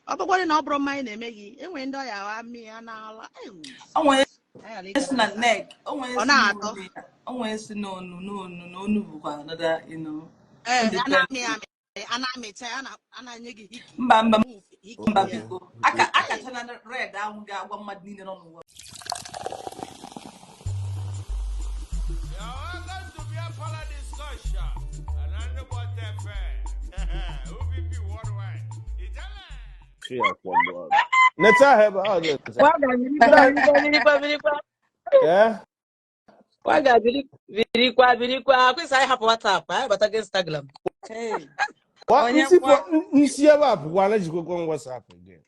Ọ bụkwa na ọ bụrụ mmanya na-eme gị, enwere ndị ọya wa mmiri a na-ala. O nwere Anyị ghara si na ịgara neck, o nwere ọ si na-atọ. n'onu ya, o nwere si n'onu n'onu n'onu bụkwa another, you know. Ee, It a depends. na-amị amị, a na-amịcha ya, a na-enye gị hiki. Mba mba Move, hiki mba ya. biko. Aka akacha na red ahụ ga-agwa mmadụ niile nọ n'ụwa. You're welcome to Beer Parlor Discussion. And I'm the FM. OVP Worldwide. Ijele. Neta ha ebe ọ dị nta. Waga birikwa birikwa birikwa birikwa. Eh? Waga birikwa birikwa. Kwesị anyị hapụ WhatsApp, anyị batago Instagram. Hey. Wa Onye nsi kwa nsi ebe a pụkwa na jikwekwa m WhatsApp again.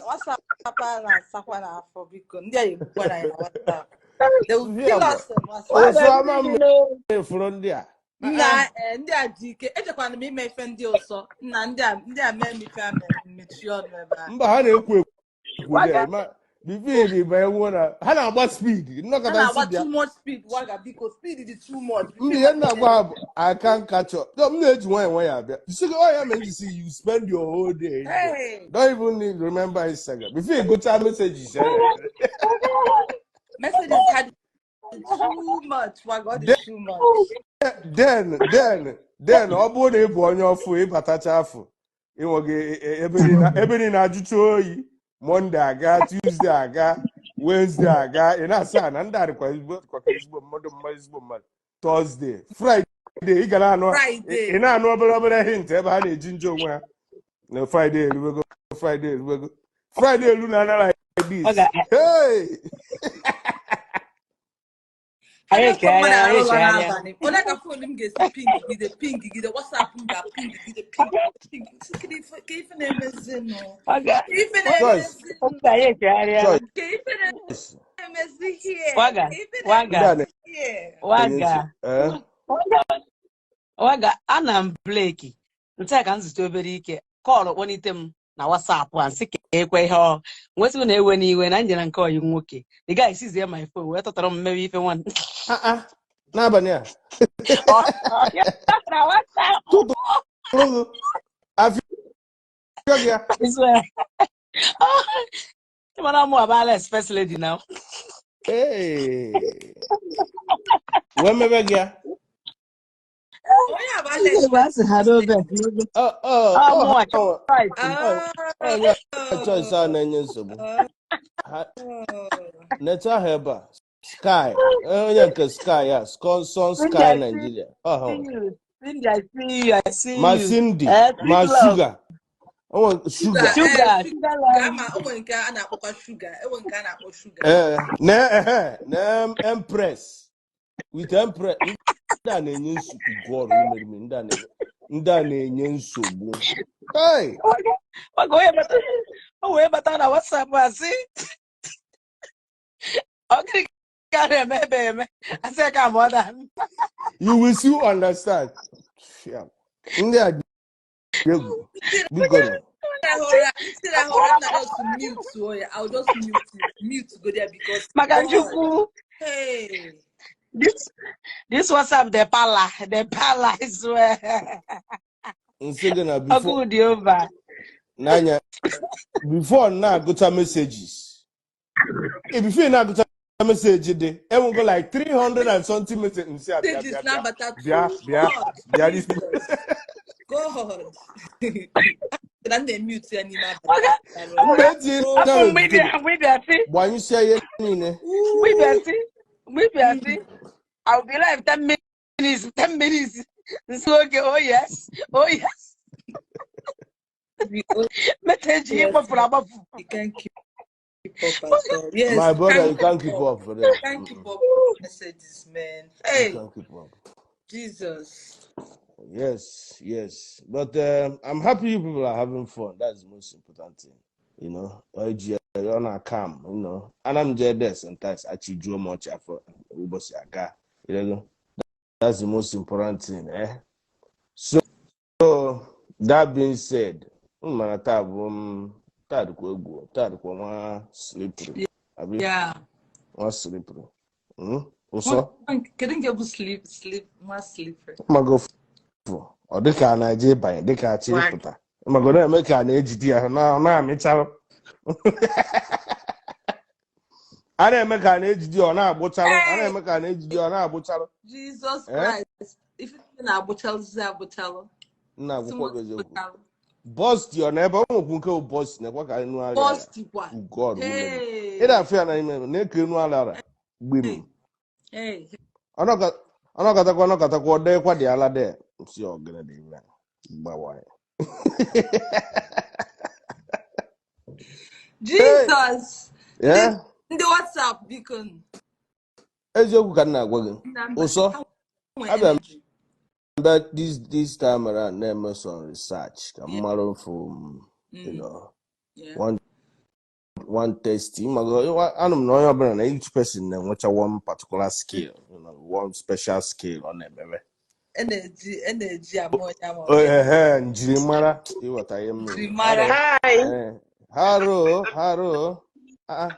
WhatsApp a na-asakwa n'afọ biko ndị a egbukwara anyị na WhatsApp. They will Ndị a kill bụ us on WhatsApp. Waga ụsụ ama birikwa. mmefuru ndị a. Nna ndị a dị ike echekwana m ime ife ndị ụsọ nna ndị a mee m ife a mere mechie ọnụ ebe a. Mba ha na-ekwu ekwu ndị Waga a ma before ị banye nwuo na ha na-agba speed Ha nnọkọta na-agba nsi bịa. too much speed waga biko speed dị too much before Ndị ị ihe gbata na-agwa ha bụ I can't catch up. No, m na-eji nwayọọ nwayọọ abịa. You see, oh yeah, man, you see, you spend your whole day in there. Hey, Don't even need to remember Instagram. Before you go to messages, eh? messages had too much waga ọ dị too much. Then ọ bụrụ na ị bụ onye ọfụ ịbatacha afọ ịnweghị ebe niile ajụcha oyi Monday aga, Tuesday aga, Wednesday aga, ị na-asa na ndị a dịkwa ezigbo dịkwa ka ezigbo mmadụ mma ezigbo mmadụ. Thursday, Friday ị ga na-anụ Friday. ị na-anụ obere obere hint ebe ha na-eji njọ onwe ha na Friday eruwego, Friday eruwego, Friday elu na anara like this. Waga Hey! Ha anyị na-ekwe mmadụ echegharịa, arụ anyị ụra echegharịa. n'abalị. Onye ka phone m ga-esi ping gide ping gide WhatsApp m ga-ping gide ping ping. Sị, kedu ife ka ife na-emezinụ? Waga Ka ife Joyce, na-emezinụ? anyị echegharịa. Joyce, Ka ife na-emezi here? Waga Ka ife ndị waga a na-emezi here? na-enye waga. nsogbu. Eh? Waga ana m bleki ntị a ka m zute obere ike kọọlụ kpọnite m na WhatsApp a nsị ka ekwe ihe ọ nwesịghị na ewe n'iwe na njere nke ọyị nwoke the guy sizie my phone wee tụtara m mmewe ife nwanne. Ah ah, n'abalị a Na WhatsApp. Tụtụrụ afịọ gị ya. I swear. Ị mara mụ abụ Alex first lady now. Hey. Wee mebe gị ya. Onye a bụ Alex Ndị Igbo asị ha n'obe n'obe. Ọ ọ Ọ ọ mụnwa ha choice. onye choice a na-enye nsogbu. Ha neta ha ebe a. Sky, onye nke Sky a, Son Cindy, Sky I see Nigeria. Ọ ha nwe. you. Cindy, I see you. I see Ma you. Cindy, Sweet ma love. Sugar. O nwere Sugar, Sugar. Sugar, sugar sugar love. ama o nwere nke a na-akpọkwa sugar, enwere nke a na-akpọ sugar. Ee, na ehe, na Empress. With Empress, ndị a na-enye nsogbu gụọrọ imerime ndị a na-enye nsogbu. Hey! Waga onye bata, o wee bata na WhatsApp a sị, ọ gịnị ka a na-eme ebe eme? Asị ya ka mụọ da. You will still understand. Yeah. Ndị a dị egwu. Biko nụ. Ndị rahụ ụra na just mute o ya. I'll just mute it. Mute go there because Maka God. Chukwu. Hey. This WhatsApp the pala, I swear. Nsị gị na before Ọkụ dị over. n'anya before na-agụta messages. Before ị na-agụta message dị enwego like 300 and something message nsị a bịa Messages bịa bịa na-abata bịa too bịa much. bịa this Jesus. God. Na m na-emute ya n'ime abalị. Waga mgbe etinye afọ na mgbe ịbịa mgbe ịbịa sị gbanyụsịa ihe niile. mgbe ịbịa sị mgbe ịbịa sị I will be live 10 minutes 10 minutes. Nsị oge oh yes oh yes. Message ị gbafuru agbafu. You can't keep up at all. Yes, My you brother, can't you can't keep keep up. up for them. You can't keep Mm-mm. up with messages, man. You Hey, can't keep up. Jesus. Yes, yes. But I'm happy you people are having fun. That's the most important thing. You know, IG on a calm, you know. And I'm there sometimes actually draw much effort. You know, that's the most important thing, eh? So that being said, mana taa bụ taa dịkwa egwu, taa dịkwa nwa slippery. Abi Yeah. nwa slippery. Ụsọ Kedu nke bụ sleep sleep nwa slippery? mago fụ ọ dịka a na-eje ịbanye dịka achọ Waga. ịpụta. Maka ọ na-eme ka a na-ejide ya na na-amịcharụ. A na-eme ka a na-ejide ya, ọ na-agbụcharụ. A Hey! na-eme ka a na-ejide ya, ọ na-agbụcharụ. Jesus Eh? Christ. Ife niile na-agbụchalụzi agbụchalụ. Nna Too akwụkwọ much gị eziokwu. agbụchalụ. Bọsti ọ na ebe ọ nwekwu nke bụ bọsti na-ekwe ka enu arịa ya. Bọstikwa. God will ị Hey! na-afụ ya na ime na-eke enu alara Hey! gbim. Hey! Ọnọkatakwa ọnọkatakwa ọ dịkwa dị ala dị si ọgịnị dị ime gbawa ya. Hey! Jesus! Ndị Yeah. ndị WhatsApp biko nụ. Eziokwu ka m na-agwa gị. Nna mba Ụsọ ha nwee abịa m energy. bịa this time around na-eme some research ka m Yeah. mara from you know Yeah. one test mago anụ m na onye ọbụla na each person na-enwecha one particular skill, one special skill ọ na-emebe. Energy energy ama onye ama onye. Ehe, njirimara ịghọta ihe m mere. Njirimara. Hi. Haro haro. Ah,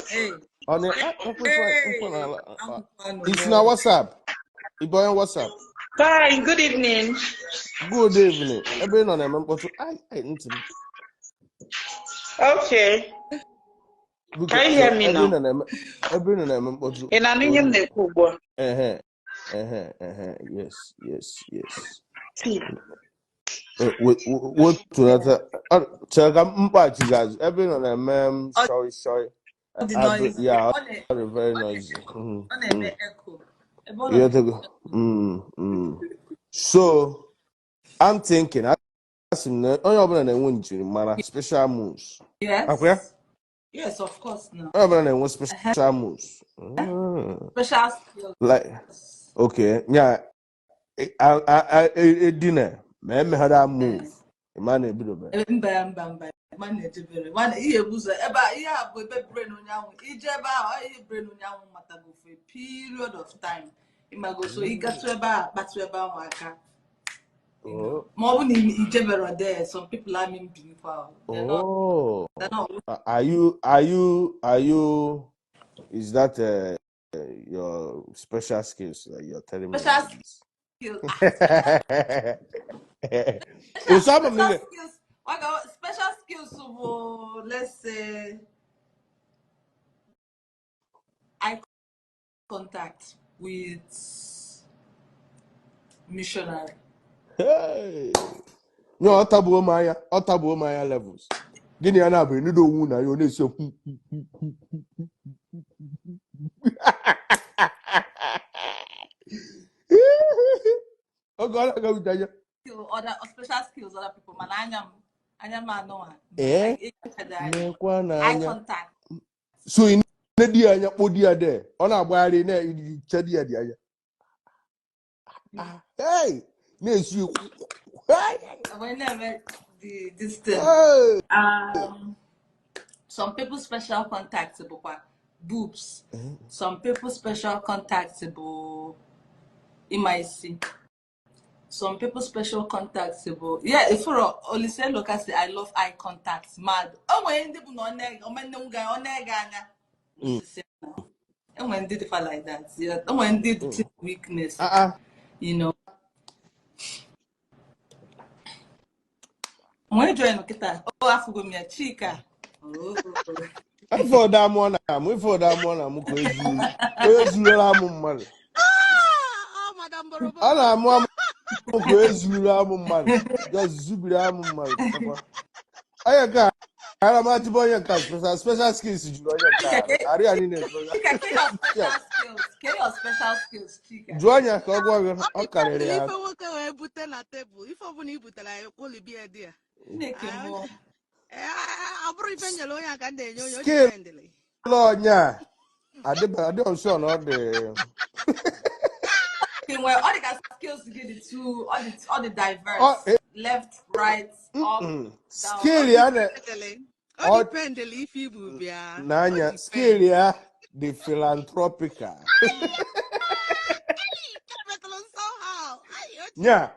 Hey. ọ na ah, nkwe Hey. n'ala. Ahụkwanụ Isi m. na WhatsApp, ị bụ onye WhatsApp? Hi. Good evening. Good evening. Ebe ị nọ na-eme mkpọtụ. Ai, ai, ntị m. Okay. Biko, Can you hear me ebe ị now? nọ na-eme ebe ị nọ na-eme mkpọtụ. Ị na-anụ ihe m na-ekwu ugbu a? Ehe, ehe, ehe, yes, yes, yes. See. Wetunata chere ka mkpaghachi gị azụ ebe ị nọ na-eme m Ọ shoi shoi. dị noisy. Yeah, Ọ ọ dị very noisy. na-eme echo. Ebe ọ nọ You go. So I'm thinking, asị m na onye ọbụla na-enwe njirimara, special moves. Akwa ya? Yes. Yes, of course now. Onye ọbụla na-enwe special moves. Special skills. Like, okay, yeah, edina ma emeghara move. Ịma na ebidobe. Mba mba mba. Ma na-ejebere. Ma ihe bụ ụzọ ebe a ihe a bụ ebe brain onye ahụ ije ebe ahụ ọ ihe brain onye ahụ matago for a period of time. Ịmago so ịgatụ ebe a kpatụ ebe ahụ aka. You know. Oh. Ma ọ bụ na ijebere there, some people are mbinikwa. They're not Oh. they're not Are you is that your special skills that you're telling me special about this? skills. Osama Special Mile. skills. Special skills bụ, let's say, eye contact with missionary. Hey. No, ọ tagbuo m anya, ọ tagbuo m anya levels. Gịnị ya na-abụ enudo onwu na ya ọ na-esi okwu. Oge ọ na-aga wute anya. Skill, other special skills, other people. Mana anya m anọ a. Ee, Eye nekwa n'anya. contact. So ị na-di ya anya kpọ di ya de. Ọ na-agbagharị na-eche di ya dị anya. Ah, hey, na-esi okwu. Hey. When I the this thing. Hey. Some people special contacts bụkwa boobs. Some people special contacts bụ ịma isi. Some people special contacts bụ, yeah, ifuru Olise Loka say, "I love eye contact." Mad. O nwere ndị bụ na ọ na omenne m ga ọ na-ege anya. Osisi enwere ndị dịfa like that. Yeah. O nwere ndị dị weakness. Ah, ah. Nwee join kịta. O afụgo m ya Chika. Oh. Ife ọda amụọ na amụ, ife ọda amụọ na amụ ka ezuru onye zuru amụ mmadụ. Ah, oh, Madam Ọ Boroboro. na-amụ amụ ka ezuru amụ mmadụ. Just zubiri amụ mmadụ. Pụtakwa. Onye nke a, ara m atịbọ onye nke a special skills juru onye nke a. Arụ ya niile special. Chika, ke your special skills. Ke your special skills, Chika. Jụọ anya ka ọ gwa gị, Ọ ọ karịrị dependịrị ya. Ife nwoke wee bute na tebụl, ife ọbụla i butere anyị kwolibie dị ya. Chineke Ah, mụọ. ọ bụrụ ife nyere onye a ka m na-enye onye o Skill dependịrị. onye a adịba adịghị sure na ọ dị. Nwere ọ dị ka skills gị dị too ọ dị Ọ diverse. Left, right, up, down. Skill ya na Dependịrị. Ọ ọ dependịrị ife ibu bịa. Ọ n'anya depend. Skill ya dị philanthropical. Metụrụ somehow. Ai, o ji Nya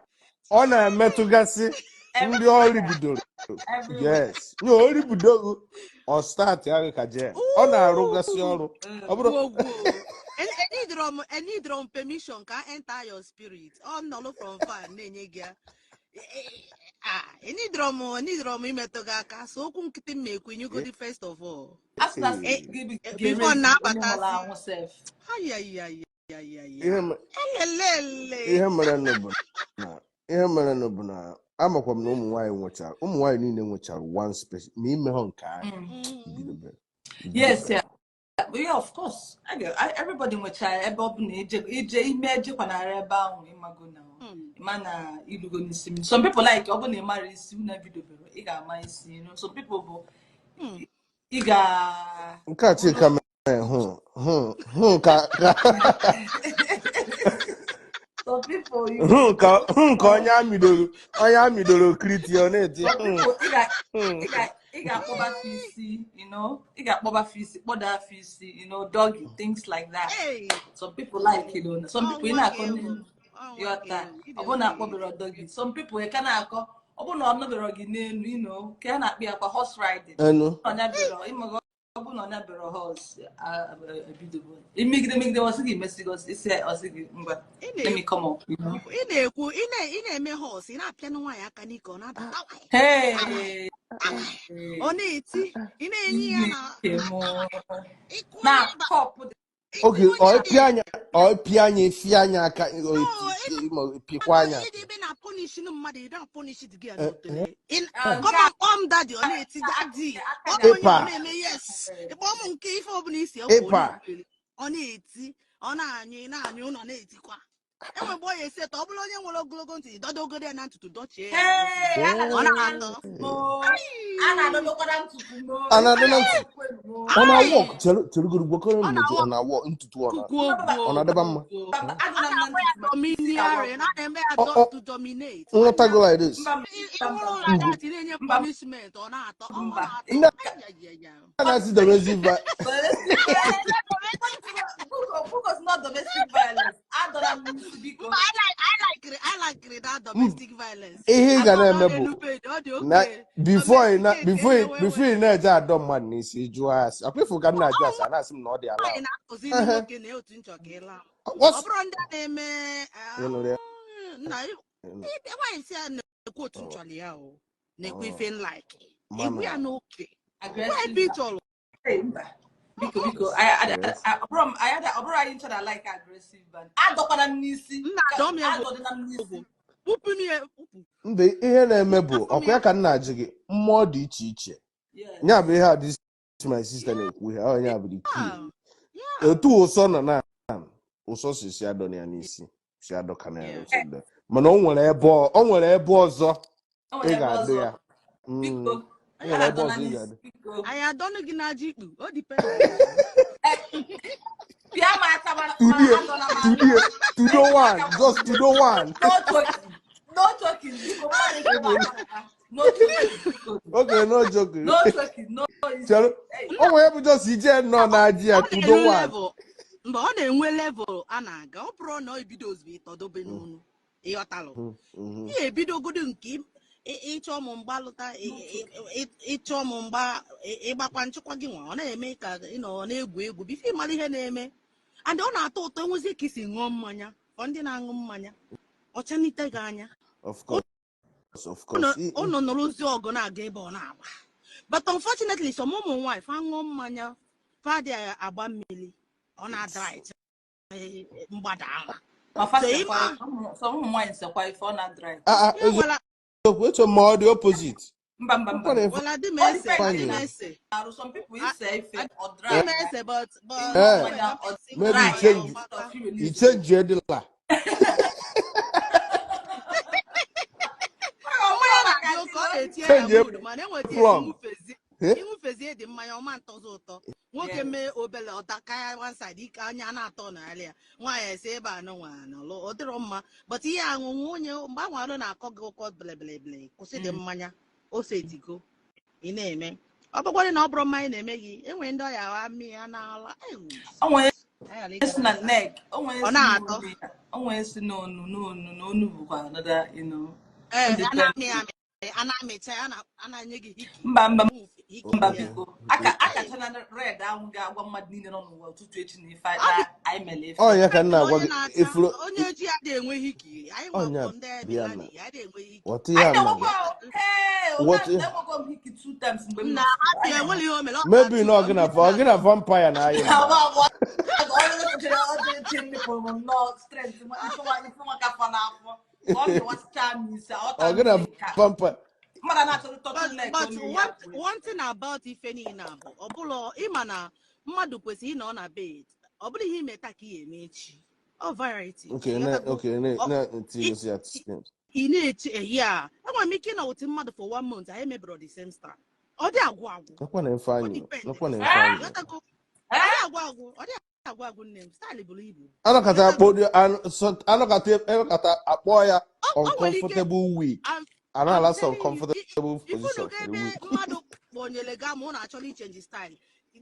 ọ na-emetụgasị ndị ọ Everywhere. ribidoro. Everywhere. Yes, nya o ribidogo ọ start ahụ ka jen ọ na-arụgasị ọrụ ọ bụrụ Gwuo gwuo. Enidro m permission ka enter your spirit. Ọ nọlụ from far na-enye gị ya. Ah, enidoro m imetụ gị aka, so okwu nkịtị m ekwu inyugodi first of all. Asị na Eh, gị before ga-erezi na onye nwụrụ abatasi. anwụ sef. Ayayayaya. Ihe me- Elelele. ihe mere nụ bụ na ihe mere nụ bụ na amakwa m na ụmụ nwaanyị nwechara, ụmụ nwaanyị niile nwechara one special ma ime ha nke ahụ. Mm. Ibidobere Yes, ibidobere yeah. Yeah, of course. Everybody nwechara ebe ọ bụ na ije ime ejekwanara ebe ahụ ịmago na ịma na ilugo n'isi m. Some people like ọ bụ na ị mara isi unu ebidobere ị ga-ama isi. Some people bụ ị ga Nke a Chika mere hụ hụ hụ ka some people you hụ ka hụ ka onye amidoro kiriti ọ na-eti some hụ people ị ga hụ ị ga ị ga-akpọba afọ isi, ị ga-akpọba afọ isi, kpọda afọ isi, doggy, things like that. Hey, Some people like it. Some ọ people ị nwa na-akọ ka ewu. n'elu Ọ nwa ka yọta ewu. Ịdị ọ bụrụ na oke. akpọbere doggy. Some people ị ka na-akọ ọ bụrụ na ọ nọbere gị n'elu, ka a na-akpọ ya kwa horse riding. Enu. Ọnya bere ịmaga ọ bụrụ na ọnya bere horse ebidogo imegide megide ọsị gị mesigo isi ọsị gị ngwa Ị let me come up. na-ekwu, ị na-ekwu, ị na-eme horse, ị na-apịanụ nwaanyị aka n'ike, ọ na-ada tawai, Hey! tawai, tawai. Ọ na-eti, ị na-enye ya na Ike mụ ịkụ na onye ịba, cup dị ịkụ Oge onye ọ dị. pịa anya, ọ pịa anya, efi anya aka ọ No, eti ị ma pịkwa na anya. ịdị ebe na-apunish mmadụ, ị na-apunish dị gị ya Eh, n'otele. Ah, nke Come on, kpọọ m daddy, ọ na-eti daddy. aka Kpọọ m onye ịpa ọ na-eme yes. Kpọọ m nke ife ọbụla isi ọkwa ọ ịpa na-ekwugheri. Ọ na-eti, ọ na-anyụ, ị na-anyụ, ụlọ na-etikwa. Enwe mgbe ọ ya esi eto, ọ bụrụ onye nwere ogologo ntị, dọdogoro ya na ntutu, dọchie ya n'azụ. Hey, a Ọ na-atọ. a na-adọdokwara ntutu mo. A na-adọ na ntutu. Ọ na-awọ Ai! Cherugoro gwakọrọ Ọ m n'otu na-awọ ọ na-awọ ntutu ọ na kuku ogwu. ọ na-adịba mma. Ogwu. Mba, A adọla m na na-akpọ ya ntutu maka isi ka domineering, wọkụ. a na-eme ya to dominate. Nwanne Nghọtago like this. Mba, mba, ịnwụrụ mba, ụra Ngwu dat na-enye mba, punishment, ọ na-atọ, ọ mba. na-atọ. Ndị Ayayaya. a na-asị domestic Domestic violence. Biko, is not domestic violence. Adọla m n'isi biko. Mba, I like that domestic violence. Ihe ị ga As long na-eme as bụ elu page, ọ dị na okay. before ị na Domesticate before ihe ị wee before wee. ị na-eje adọ mmadụ n'isi jụọ asị akwa ifụ ka m na-ajụ asị a na-asị m na ọ dị Nwaanyị allowed. na-akụziri Ehe. nwoke na otu nchọ ka ịla m. Ọ What's bụrụ ndị a na-eme ịnụrụ ya? na nwaanyị si ya na-ekwu otu nchọrọ ya o na-ekwu ife nlike egwu ya Mana n'oke gwa Aggressive. ebe ị chọrọ. Hey, mba. Biko, biko. Yes. Ọ bụrụ anyị nchọ na like aggressive band. Adọkwara m n'isi. Nna adọm ya bụ Adọdịna m n'isi. ogwu kpụpụ ya kpụpụ. Mbe ihe na-eme bụ Afọ m ọkwa ya ya. ka m na-ajụ gị, mmụọ dị iche iche. Yes. Ya bụ ihe a this my sister na-ekwu, ihe ọ ya bụ the key. Otu ụsọ nọ na ụsọ si adọ ya n'isi si adọka na ya Yeah. ụsọ mana o nwere ebe ọzọ O ị nwere ebe ga-adụ ọzọ. ya. Biko, O nwere ebe adọla ọzọ ị n'isi. ga-adụ. Biko. Anyị adọnụ gị n'aja ikpu, o depend. Pịa m aka mana Tudie adọla m aka. tudie tudo one, just tudo one. No joking. No joking. Biko, mmadụ ekwe m aka. No joking. Biko. Okay, no joking. No joking. No. Chere Hey. o nwere ebe just ije nọ na-ajị ya Ọ tudo na-elu one. level mgbe ọ na-enwe level a na-aga, ọ bụrụ na ọ ebido ozugbo ịtọdobe n'onu ịghọtalụ. Ị ga-ebidogodo nke ịchọ m mgba lụta ịchọ m mgba ịgbakwa nchịkwa gị nwa ọ na-eme ka ị nọ ọ na-egwu egwu bifo ịmara ihe na-eme and ọ na-atọ ụtọ enwezi ka isi ṅụọ mmanya ọ ndị na-aṅụ mmanya ọchanite gị anya. Of course, of course. Ụnụ nụrụ ozi ọgụ na-aga ebe ọ na-agba, but unfortunately some ụmụ nwaanyị fa ṅụọ mmanya fa dị agba mmiri ọ na-adra mgbada ahụ. Ma fa So sekwa ịma some ụmụ nwaanyị sekwa ife ọ na-adrive. Ah, ah, ihe wela eziokwu eche ma ọ dị opposite. Mba, mba, mba. Ọkwa na wela dị m Ọ ese depend dị m Fine. ese. Arụ some people ise ife ọ dị m dry. ese but Eh. Mmanya ọ Maybe dry you change instead of you you release. change edila. Mmanya na-adị oke ọ na-etinye ya Change mood mana enweta esi plum. nwufezie Eh? ịṅụfezie dị mmanya ọma ntọzọ ụtọ nwoke Yes. mee obele ọta ya one side ike anya na-atọ n'ala ya nwaanyị esi ebe a nụnwa nọlụ ọ dịrọ mma, but ihe aṅụṅụ onye mgbe ahụ arụ na-akọ gị ụkọ belebelebele kwụsị dị mmanya ose etigo ị na-eme ọ bụkwadị na ọ bụrụ mmanya na-eme gị enwere ndị ọya agha mmiri ya n'ala. O nwere esi na neck, o nwere Ọ esi na-atọ. n'onu ya, o nwere esi n'onu n'onu n'onu bụkwa another. Ee, Ọ a na-amị amị. A na-amịcha ya, a na-enye gị hiki. Mba, mba. Move, hiki. Mba. Ya. Biko, aka Hey. akachana red ahụ ga-agwa mmadụ niile nọ n'ụwa ụtụtụ echi na ife Ọ dị na anyị mere ife. Ọ ya ka m na na-agwa onye gị na-acha ifuru onye ojii adịghị enwe hiki. Anyị ọnya nwabụ ndị bịa na Milani, adịghị enwe hiki. ghọta ihe Anyị a m na-agwa. na-enwekwa o. Hey, Ghọta ihe. enwekwa m hiki two times mgbe m Nna nọ school. hapụ Anyị ya, na-enwe. enwere ihe o mere, ọ Maybe tattoo, na ọ gị na mmiri ọ gị na na-atụ. vampire na-ayị mgbe Agba ahụ. agba. Onye chere ọjọọ eche mmepụrụ m nnọọ strength m, ife nwa ife nwa ka afọ n'afọ. Ka ọ mịwasịchaa m isi, aghọta Ọ m gị na ihe nke a. vampire. Mmadụ na-achọrọ But turtleneck but olu ya one pụrụ. one thing about ife niile a bụ, ọ bụla ịma na mmadụ kwesịrị ịnọ na bed, ọ bụrụ ihe ime taa ka ị eme echi, ọ variety. Okay, na Ịghọtago? okay, na na Ị ntigosi ya skin. ị na-eche ya, enwere m ike ịnọ with mmadụ for one month, anyị mebiri the same style, ọ dị agwụ agwụ. Nakwa na Ọ Ifeanyị, depend. nakwa na Ifeanyị. Ịghọtago? Ọ dị agwụ agwụ, ọ dị agwụ agwụ. Nne m, style buru ibu. Anọkata Ịghọtago? akpọ anọkata anọkata akpọ ya O nwere ike. uncomfortable week. I'm A na-ala I'm some telling you, comfortable position ifunugo for the ebe week. mmadụ kpọnyere gị ama, ụnụ achọrọ ichange style,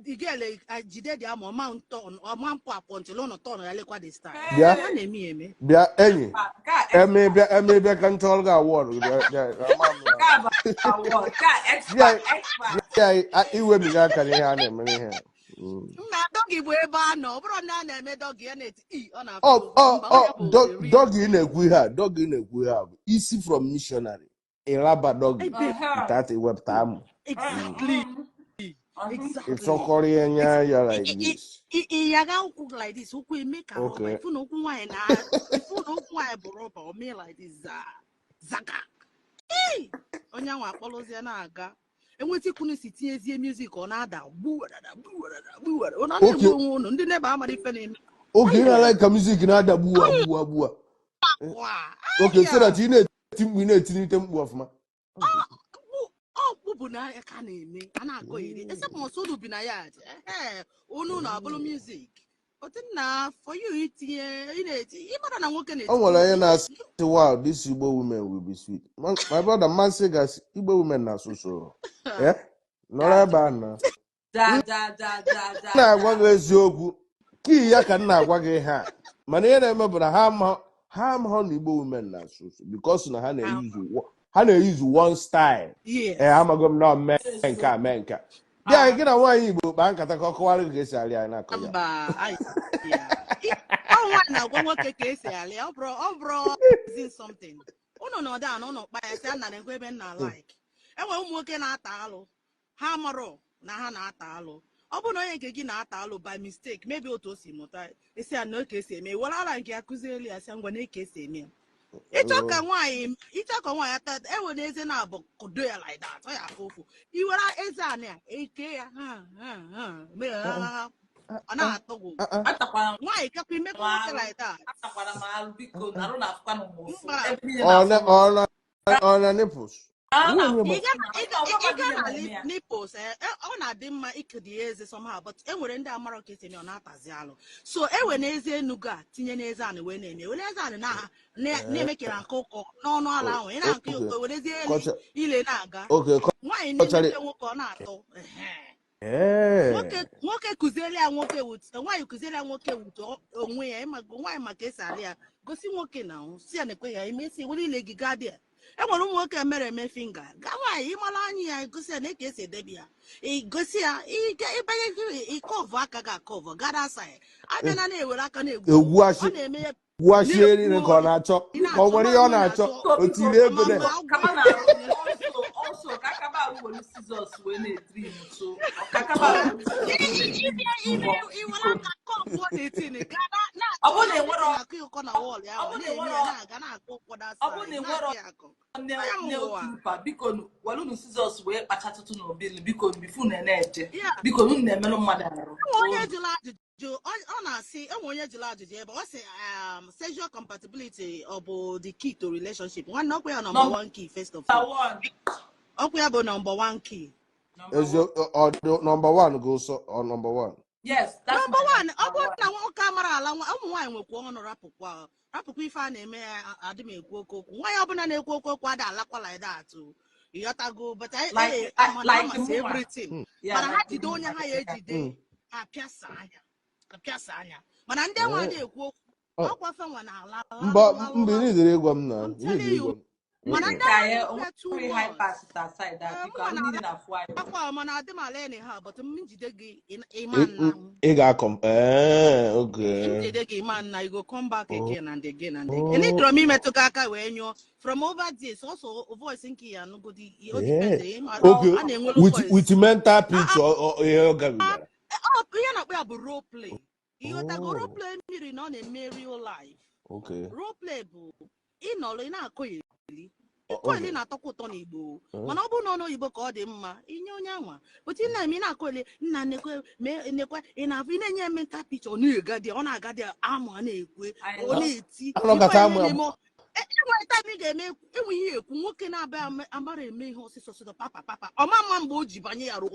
the girl jide dị ama ọma ntọn ọma mpụ apụ ntịl ụnụ tọn ya, lekwa the style. Bịa. A na-eme ya eme. Bịa enyi. Nke a Eme bịa, eme bịa ka m chọrọ gị award bịa bịa ama m Nke na a bụ award. Nke a bịa expert, expert. Bịa iwebiga aka n'ihe a na-eme n'ihe a. Nna, doggy bụ ebe a nọ, ọ bụrụ na a na-eme doggy, ya na-eti i ọ na-afụ Ọ ụfụ. ọ Mba, ọ onye bụ the real. Doggy na-ekwu ihe a, doggy na-ekwu ihe a bụ isi from missionary ịraba doggy Ebe without iwepụta amụ. Exactly. Exactly. Ịchọkọrọ ya nye ya like this. Ịyaga ụkwụ like this, ụkwụ eme ka rọba. Okay. Ifu na ụkwụ nwaanyị na ifu na ụkwụ nwaanyị bụ rọba, o mee like this, zaa zaga. Ee! Onye ahụ akpọrọzie na-aga enweta ikwunu si tinyezie music, ọ na-ada gbuwarara gbuwarara gbuwara, ọ na-egbu onwe ụnụ ndị neba amara ife na-eme. Okay, ị na-like ka music na-ada gbuwa gbuwa gbuwa. Wa. Okay, so Aya. that ị na-eti mkpu, ị na-etinite mkpu ọfụma. Ọkpụ bụ na ka na-eme a na-akọ iri except ma ọsọ unu bi na yard, ehe, unu na-abụrụ music otu na for you itinye, ị na-eti, ịmara na nwoke O na-eti nwere onye mkpu. na-asị, "Wow, this Igbo women will be sweet." My brother, mmasị gasị Igbo women na-asụ so. Eh? Nọrọ ebe a na. Ja ja ja ja ja. M na-agwa gị eziokwu. Kii ya ka m na-agwa gị ihe a. Mana ihe na-eme bụ na ha amaghọ na Igbo women na-asụ so because na ha na-eyuzu one style. Ee, amago m na ọ mee nke a, mee nke a. Bịa gị na nwaanyị Igbo kpaa nkata ka ọ kọwara gị ka esi arị anyị na-akọ ya. Mba, anyị ya. Ọ nwaanyị na-agwa nwoke ka esi alị, ọ bụrụ using something unu nọdụ ana ụnụ kpa ya, sị a na ekwe ebe m na like enwere ụmụ nwoke na-ata alụ, ha marọ na ha na-ata alụ. Ọ bụrụ na onye nke gị na-ata alụ by mistake, maybe otu o si mụta esi ya na ka esi eme, were ara nke ya kụzielu ya, sị ngwa na ka esi eme ya. Ịchọ ka nwaanyị ata ewe na eze na-abụ kodo ya like that, ọ ya afụ ụfụ. Iwere eze a na eke ya, ha ha ha mee ha ha ha, ọ na-atụ gị. Atakwara m Nwaanyị kakwa imekọ nwoke arụ. like that. Atakwara m arụ, biko, arụ na-afụkwa m ụfụ. Mba. Ebe niile Ọ na na-afụ m ọ ụfụ. na ọ na nipples. Arụ na-afụ Ị ga na m ị ụfụ. ga Ọgwa ị mmadụ ga niile na na-eme ya. nipples, ọ na-adị mma ikedi ya eze somehow, but e nwere ndị amarọ ka esi eme, ọ na-atazi alụ. So e were n'eze enugu a tinye n'eze anị wee na-eme, were eze anị na-eme kere nke ụkọ n'ọnụ ala ahụ, ị na-akụ ya ụkọ, werezie ele ile na-aga. Nwaanyị Kọchara. na-emepe nwoke, ọ na-atọ. Ehe. Ee. Nwoke kụziere ya nwoke wut, nwaanyị kụziere ya nwoke wut onwe ya. Ịma nwaanyị maka esi alị ya, gosi nwoke na ahụ si ya na-ekwe ya imesi were ile gị gaa dị ya. E nwere ụmụ nwoke mere eme finger gaa nwaanyị, ịmara anya ya, gosi ya na ka esi edebe ya, igosi ya ịbanye gị ịkọvụ aka gị, akọvụ gara side, abịa na na-ewere aka na-egwu. Egwu Ọ achị na-eme ya. Egwu achị eriri Na-ekwu ka ọ na-achọ ị ka ọ na-achọ nwere ihe ọ mara na-achọ. na-achọ. O tiri ego ma na ma agwụ. Kama na also ka akaba arụ were scissors wee na-etrim, so ka akaba arụ were scissors wee na-etrim ime mbọ. iwere aka kọvụ na-etin gaa Ọ bụrụ na enwero na-akụ ụkọ na wall ya, ọ ọ bụrụ na na-eme enwero ya na-aga na-akụ ụkwụ that ọ bụrụ na side enwero na-akụ ya akụ nail onye nail ụwa. clipper, biko nu, were unu scissors wee kpachatụtụ n'obi, biko nu, before unu na-eje. Ya. Biko, unu na-emerụ mmadụ arụ. Enwe onye jụrụ ajụjụ, ọ na-asị, enwe onye jụrụ ajụjụ ebe ọ sị, sexual compatibility ọ bụ the key to relationship? Nwanne, ọkwa ya number one key, first of all. One. Ọkwa ya bụ number one key. Number Ezi one. ọ dị number one gị ụsọ ọ number one. Yes, that's number my one. Ọ number bụrụ one. na nwoke amara ala nwa, ụmụ nwaanyị nwekwa ọnụ, rapụkwa rapụkwa ife a na-eme ya, adị m ekwu oke okwu. Nwaanyị ọbụla na-ekwu oke okwu ada alakwa like that o. Ịghọtago? But Like mana like amasị mụnwa. everything. Yeah, Mana ha like jide onye ha ya ejide, apịasa anya apịasa anya. Mana ndị nwa Eh. na-ekwu okwu, Ọ, ọkwa fe nwa na-ala mba lalụ mba, lalụ. ị nidere ịgwa m na I'm ị nidere telling ịgwa you. m. Mana Mm-mm. ndị Ka ahụ anyị na-ekwu ya too onwere high much. pass aside that Ee, biko mụnwa ahụ niile na-afụ anyị ụfụ. na-akwa mana adị m ala anyhow, but m jide gị ịma nna m. Ị ga-akọ ee oge. Njide gị ịma nna, you go come back again and again and again. Enidoro m imetụ gị aka wee nyụọ from over there, sọsọ voice nke ya anụgodi o depend ịma Okay, a na-enwelu with voice. with mental picture ihe ọ gabigara. Ọ ihe na-akpọ ya bụ role play. Ịghọtago? Role Oh, play mmiri na ọ na-eme real life. Role play bụ ịnọrọ ị na-akọ ya eli. Ịkọ eli na-atọkwa ụtọ n'Igbo, mana ọ bụrụ na ọ n'oyibo ka ọ dị mma inye onye anwa, but ị na-eme ị na-akọ eli nna nekwe mee nekwe, ị na-afụ, ị na-enye mental picture, ọ na-egadi, ọ na-agadi amụ, a na-ekwe I ọ love na-eti Anọkọta ife amụ ihe ya. na-eme enwere time ị ga-eme enwe ihe ekwu nwoke na-abịa amara eme ihe ọsịsọ ọsịsọ papa papa, ọma mma mgbe o ji banye ya rụ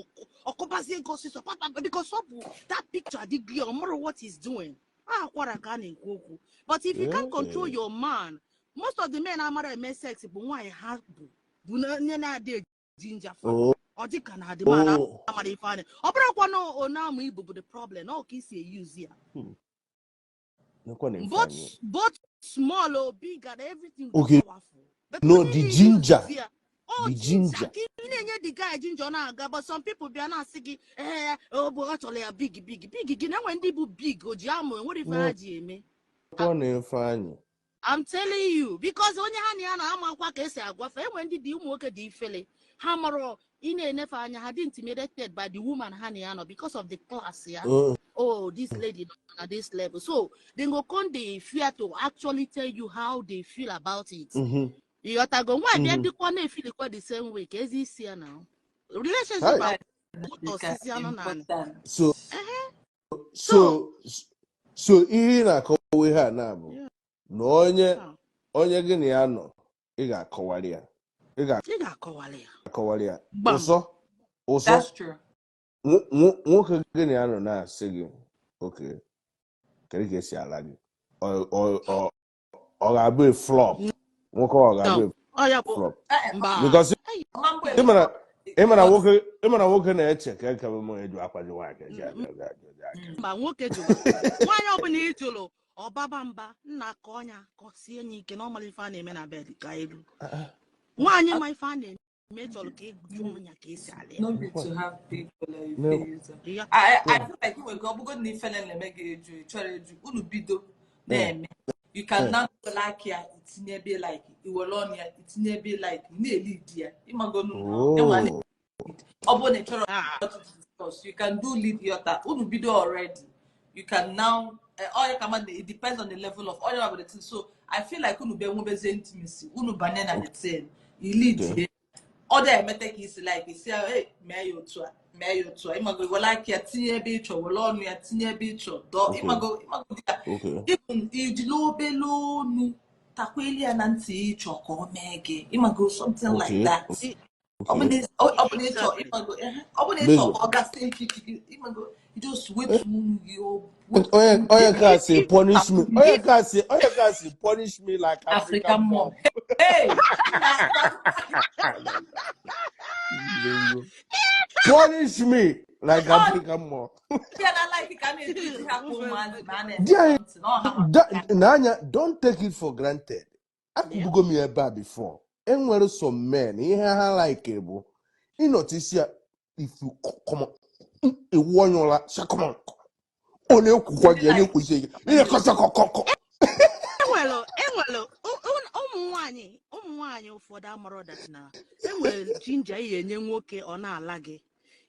ọkụbazie ego ọsịsọ papa, because ọ bụ that picture adịghị ya, ọ mara what he's doing. A akwara ka a na-ekwu okwu, but if you can't control your man, most of the men amara eme sex bụ nwaanyị ha bụ na onye na-adị ginger fa ọ dị ka na adị man amara ife anya ọ bụrụkwa na ọ na-amụ ibu bụ the problem ọ ka isi eyuzi ya. Nekwa na ife Both anyị. both small or big and everything bụ powerful, but No, onye the na-eyuzi ginger. ya ọ The ginger ginger. ka ị na-enye the guy ginger, ọ na-aga, but some people bịa na-asị gị ee ọ bụ ọ chọrọ ya big big big gị na enwe ndị bụ big o ji amụ enwere ife ha ji eme. Nekwa na ife anyị. I'm telling you, because onye ha na ya na-amakwa ka esi agwafe enwe ndị dị ụmụ nwoke dị ifele ha mara ị na-enefe anya ha dị intimidated by the woman ha na ya nọ because of the class ya. Oh, this lady at this level, so they go come dey fear to actually tell you how they feel about it. Ịghọtago? Nwaanyị bịa dịkwa na-efilikwa the same way ka ezi isi ya na relationship Hi. akwụtọsisi anụ na anị. Important. So So so ihe ị na-akọwa ihe a na-abụ na onye onye gị na ya nọ, ị ga-akọwarị ya. Ị Ị ga-akọwali ya. ga-akọwarị ya. Gbam. Ụsọ ụsọ That's true. nwoke gị na ya nọ na-asị gị oke kedu ka esi ala gị, ọ ga-abụ a flop, nwoke ọ ga-abụ Ọ ya a bụ flop mba. Because Mambo ị mara nwoke na-eche ka eke m eju akwa gị nwaanyị ka eji abịa abịa abịa abịa. Mba, nwoke jụrụ nwaanyị ọbụla ị jụrụ ọbaba mba nna ka ọnya ka ọ sie ya ike na ọmara ife a na-eme na bed ka elu nwaanyị ma ife a na-eme chọrọ ka ị jụọ ya ka esi ala ya. No be to have big belle you No. fit use them. Ya. I feel like inwe ka ọ bụgo na ifele na-eme gị eju ị chọrọ eju unu bido na-eme, you can now were aka ya itinye ebe like iwere ọnụ ya itinye ebe like ị na-elid ya ịmagonu enwe ọ bụrụ na ị chọrọ to discuss, you can do lead yọta unu bido already, you can now all ya kama it depends on the level of all your the thing. So I feel like unu bịa nwebezie intimacy, unu banye na the thing i lead ya ọ dị emete ka isi like isi ya, hey, mee ya otu a, mee ya otu a, ịmago were aka ya tinye ebe ị chọ, were ọnụ ya tinye ebe ị chọ dọọ ịmago ịmago dị ya even ijiri obele onu takweli ya na ntị ịchọ ka ọ mee gị, ịmago, something like that. Ọ bụ na ịchọ ịmago ehe, ọ bụ na ịchọ Bezo. ka ọ gasị ike gị, ịmago you just wetu unu gị o wetu Onye unu onye gị. ka sị punish me, onye ka sị punish me like African African mom. Mom. Hey, Punish me like ọ African mom. ndị a na-like ka a na-etizi ha ka ụmụazị ma a na-eme Di anyị something ọ ha ma n'anya, don't take it for granted. Akwubugo m ya ebe a before. Enwere some men ihe ha like bụ ịnọtisi ya, if you come on, ewu onye ụra sị come on, ọ na-ekwukwa ndị gị ya like na-ekwusi gị ị na-ekọcha kọkọkọ. Enwere ụmụ nwanyị ụfọdụ amarọ that na enwere ginger ị enye nwoke ọ na-ala gị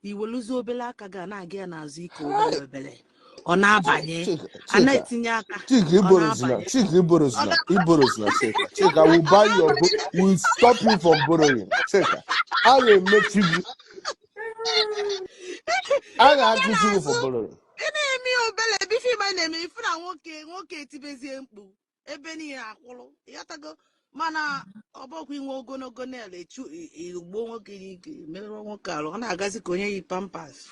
iweluzi obele aka gị a na-aga ya n'azụ ike obele obele ọ na-abanye Chika, a Chika, na-etinye aka Chika, ọ iborozina, na-abanye. Chika, iborozina, iborozina, Chika, Chika, will buy your book, will stop you from borrowing. Chika, a ga-emechi gị, a ga-akụzi gị for borrowing. Ị na-eme ya obele ebe ife ịma na-eme ifu na nwoke etibezie mkpu ebe niile akwụrụ ịghọtago, mana ọ bụkwa inwe ogologo nail echu igbo nwoke n'ike merụọ nwoke arụ ọ na-agazi ka onye yi Pampers.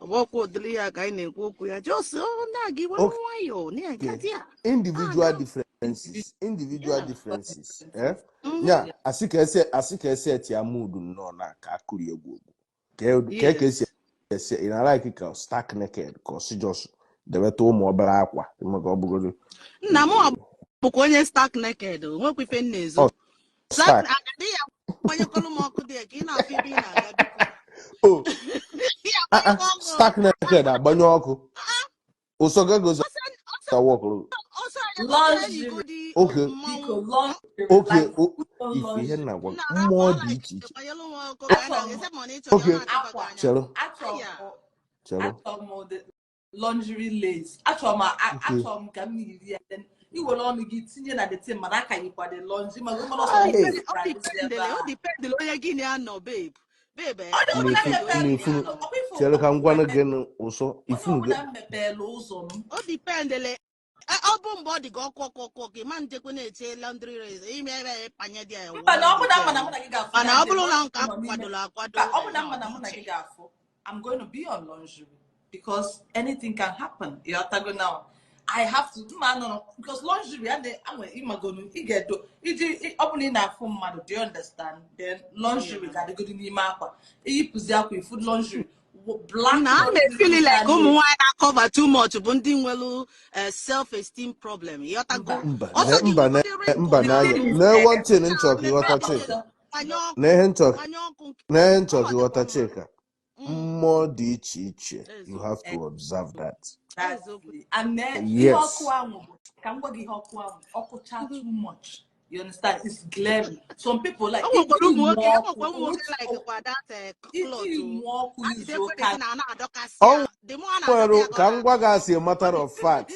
Ọ bụkwa ụdịrị ya ka anyị na-ekwu okwu ya, just ọ na-aga iwe nwayọọ na-agazi ya. Individual na-aga differences, individual differences, eh? Ya. Nya, asị ka esi eti ya mood nnọọ na ka akụri egwu egwu ka esi esi ị na-like ka stark naked ka ọ sị just debeta ụmụ obere akwa maka ọ bụgodo Nna m bụkwa onye stark naked o nwekwa ife m na-ezo. Ọ So Stark. Adị ya agbanyekọlụ m ọkụ dị ya ka ị na-afụ ebe ị na-aga, biko. Oh, Ya ah, ah, agbanyekọ ọkụ. stark naked agbanye ọkụ. Ụsọ gagozi Ọsọ ọsọ wọkụrụ. ọsọ ọsọ Lingerie, yigodi Okay, biko, mmanwụ. lingerie, okay, like o full on ife ihe lingerie. nna gwa Nna mmụọ arapụ dị ọla iche iche. gbanyelụ m ọkụ ka a Achọrọ na-aga m ese ma ọ na ịchọrọ Okay, ọ na-achọkwa gị akwa, anya. chelụ, achọrọ Aya. m chelụ. achọrọ m the lingerie lace. Achọrọ m Okay. achọrọ m ka m yiri ya, then iwere ọnụ gị tinye na the thing, mana aka yikwa the lingerie, mana ụmụ ọsọ Hey. gị Ọ adịzi ebe dipendele ọ ahụ. dipendele onye gị na-anọ, babe. Babe, Onye ọ ọbụla Na-efu dipend onye gị na-efu na-anọ. ọkwa ife chelụ ka m gwanụ mepere gị nụ ụsọ onye ifu gị. ọbụla m mepere ụzọ m. Ọ dipendele ọ bụ mgbe ọ dị gị ọkụ ọkụ ọkụ ọkụ ịma njekwe na-eche laundry race ime ebe panye dị ya Mba, na wụọ ọ bụ na dị mma na ya. mụ na gị ga-afụ Mana that ọ day, bụrụ na nke nọ n'ime akwadola akwado, mba, ọ bụ na ọ mma na dị mụ na gị iche. ga-afụ, I'm going to be on lingerie because anything can happen. Ịghọtago now? I have to mma nọ because lingerie a na-anwe ịmagonu ị ga-edo iji ọ bụ na ị na-afụ mmadụ, do you understand? Then lingerie Yeah. ga-adịgodo n'ime akwa, iyipụzi akwa ifu lingerie, black Na ana m lingerie efili bụcha like ụmụ lace. nwaanyị na-cover too much bụ ndị nwelu self esteem problem, ịghọtago? Mba. Mba, Ọsọ na gị mba na nwegodi wrinkle mba na n'anya. The thing is, Na one thing na nchọ ka ịghọta mepee ọnụ Chika. gbanye ọkụ Na ihe nchọ gbanye ọkụ nke na ihe nchọ ọ ka dịkwa ịghọta mma. Chika. Mmụọ dị iche iche. You Eziokwu. have to observe that. Eziokwu. Exactly. And then ihe Yes. ọkụ ahụ bụ ka m gwa gị, ihe ọkụ ahụ ọkụcha too much. You understand? It's glaring. Some people like O nwekwara iji ụmụ mụọ nwoke, e ọkụ nwekwa ụmụ nwoke like kwa that cloth iji o mụọ ọkụ a izu jidekwe ụka. the thing a na-adọkasị Ọ ya, the more a na-adọka nwere ya ka ọ ka m gwa na-adọ. gị, as a matter of fact,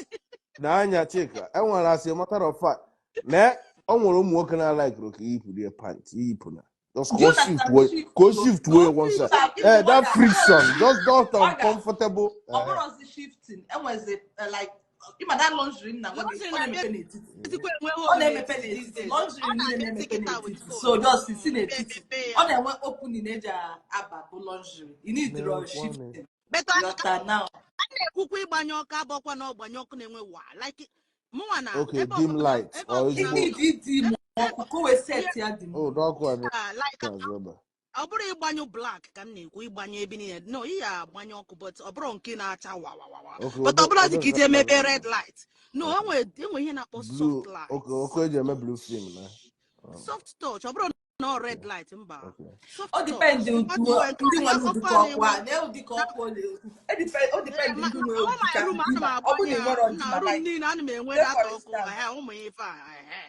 na anya Chika, enwere as a matter of fact na ọ nwere ụmụ nwoke na-alaikiri ka iyipụ rie pant iyipụ na just Do ka you o shift understand? way Shift ka o go. shift way one side. Mba, Eh, even that waga friction, just that waga uncomfortable. ọ bụrụzi shifting, enwezi like ịma that lingerie nna gwa gị, Laundry ọ na-emepe na-abịa n'etiti. ezikwa enwe Ọ hole na-emepe n'etiti these n'etiti. days. Lingerie Ọ niile na-abịa na-emepe kịta with n'etiti. So hole. just si Ebe n'etiti. emepe Ọ ya. na-enwe opening eji aba bụ lingerie. You need to Na-ekwanụ. shifting. Better Ịghọta now? a na-ekwukwa ịgbanye ọkụ abọkwa na ọgbanye ọkụ na-enwe wa like mụnwa na Okay, ebe dim ọbụla light ebe or ọbụla You m ezigbo. need ịdị mụọ ọkụ ka o wee set ya dị Oh, mood. n'ọkụ a like na-azụ ebe a. ọ bụrụ ịgbanyụ black ka m na-ekwu, ịgbanye ebe niile, no, ị ya agbanye ọkụ, but ọ bụrụ nke na-acha wa wa wa wa, Okay, but ọ ụdị bụrụ ụdị dị ka nke ije mebe na-azụ red light, no. Okay. Enwe ihe na-akpọ Blue, soft light, okay, ọkụ eji eme blue film na. Oh, soft touch, ọ bụrụ na ọ red okay, light, mba, okay. soft Ọ touch depend ịgbatu otu nke ndị nwere ọkụ ụdịka a ọkụ a na-enwe na ụdịka na ọkụ ọ na-ekwu. O depend ndị nwere all my ụdịka room ana m dimmer. Ọ bụrụ agbanye na ị ya nwere nna dimmer, room like niile ana m enwe say data for ọkụ instance, ehe, ụmụ ife a ehe,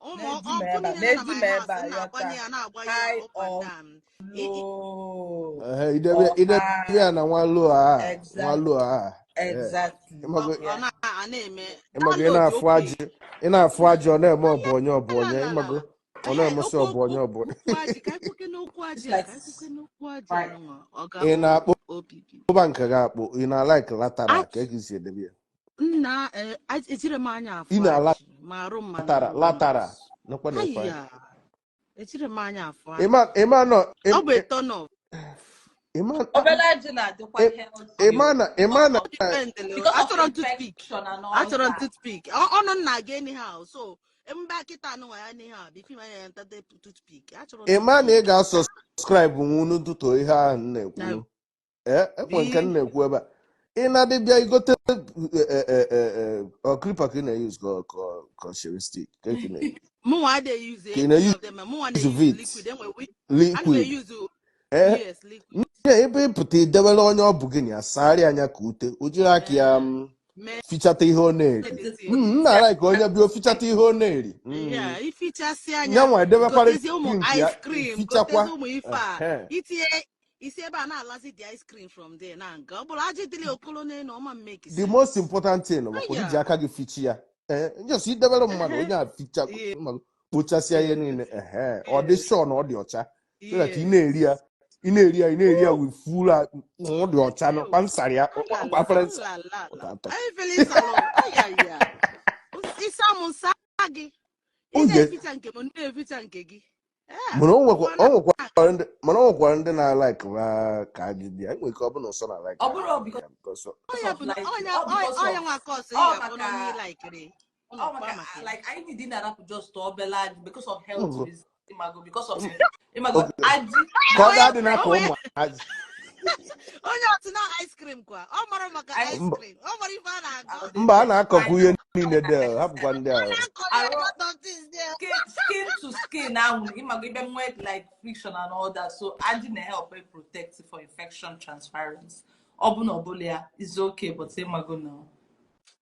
ụmụ na-edi m ọkụ ebe a niile nọ na na-edi my m ebe house a m na-agbanye yọta ya na-agbanye ya high up and or down. I- low Eh, idebe or idebe high. ya na nwa low a, nwa Exactly. low a. Eh, Exactly. ịmago ọ ọ Yeah. na a na-eme ịmago that ị low dị na-afụ okay. ajị, ị na-afụ ajị, ọ na-eme ọbụ onye ọbụ La onye, la la ịmago la. ọ Ehe, na-emesị okwu ọbụ onye ọbụ onye. okwu ajị ka ekwuke n'okwu It's ajị a like ka ekwuke n'okwu ajị right. anụnwa ọ Ị ga-abụ na-akpụ OPP. ụba nke gị akpụ, ị na-alaik latara ka Ajị e si edebe ya. nna ejire m anya Ị afụ na-alatara ajị ma arụ m mana arụ m latara nakwa na ife anyị. aya ejire m anya afụ ajị. Ịma ịma nọ Ọ bụ a turn off. ịma Obere ajị na-adịkwa healthy ịma o. na ịma na Ọ dependele o. Because of Achọrọ m toothpick. infection and all Achọrọ m that. toothpick. Ọnụ nna gị anyhow. So mba kịta anụnwa ya anyhow before m anya ntate toothpick. Achọrọ m ịma na ị toothpick. ga-asọskraịbụ nwu n'ụtụtụ ihe ahụ m Na na-ekwu. Ee, ekwe nke bi m na-ekwu ebe a. Ị na-adịbịa igote clipper ka ị na-use ka shaving stick ka ị na- mụnwa adịghị use ka ị any na-use of them. Mụnwa na-use vit liquid. Enwe ana m liquid. use Ee, yes, liquid. nye ebe ịpụta idebere onye ọ bụ gị na ya sagharị anya ka ute o jiri aka ya Ehe. Mee fichata ihe ọ na-eri. the thing. M na-ala ka onye bịa o fichata ihe ọ na-eri. Yeah, ifichasị anya Nyanwa edebekwara gotezie ụmụ gị nke ya ice cream, fichakwa. gotezie ụmụ ife a Ehe. itinye isi ebe a na-alazi the ice cream from there na nga ọ bụrụ ajị dịrị okolo n'elu ọma make The most sense. important thing bụ iji Aya. aka gị fichi ya. Ee, just idebere mmadụ Ehe. onye a ficha Yes. mmadụ kpochasịa ihe niile. Ehe, ọ dị Yes. sure na ọ dị ọcha so that ị na-eri ya Yes. ị na-eri ya ị na-eri ya with full ọ dị ọcha na Ew. kpansara ya Alala, afere nsa alala. ọ ga-atọ. Anyị feel ịsalụ. Ayaya. Ịsa m nsa gị. Ị O ye na-eficha nke m, na-eficha nke gị. Eh, mana o nwekwa ọ o nwekwara ndị mana o nwekwara ndị na-alaik ka ajị dị ya, enwere ike ọ bụ na ụsọ na-alaik Ọ ka bụrụ ajị dị because ya because ọnya of bụ na lighting. ọnya Ọ because ọnya of nwa kọsụ ị ọ ga-akpọ na onye maka ịlaikiri ụnụ ọ kpaa maka maka ya. like anyị need na-arapụ just obere ajị because of health Ogo. reasons. Ịmago because of ịmago Okay. ajị Ka ọ Onye ga-adị n'aka onwe ụmụ ajị. onye ọtụ na ice cream kwa ọ mara maka ice ice Mba, cream, ọ mara ife a na-agụ. mba, a na-akọkwa ihe niile dị, hapụkwa ndị ahụ. Arụ lot of things there. skin to skin ahụ, ịmago ibe nwee like friction and all that, so ajị na-help protect for infection transference. Ọ bụ na ọ bụla ya is okay, but ịmago na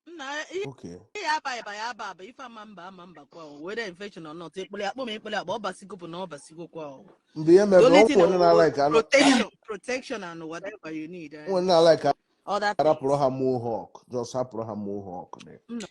Nna, ihe ya aba ịba ya aba aba ife ama mba ama mba kwa o, whether infection or not, ekpere akpọ ma ekpere akpọ, ọ basigo bụ na ọ basigo kwa o. Mgbe ihe The mere only thing ụmụ onye is na-alike anụ protection and whatever you need, ụmụ onye na-alike other arapụrụ things. ha mohawk, just hapụrụ ha mohawk dị. Nna.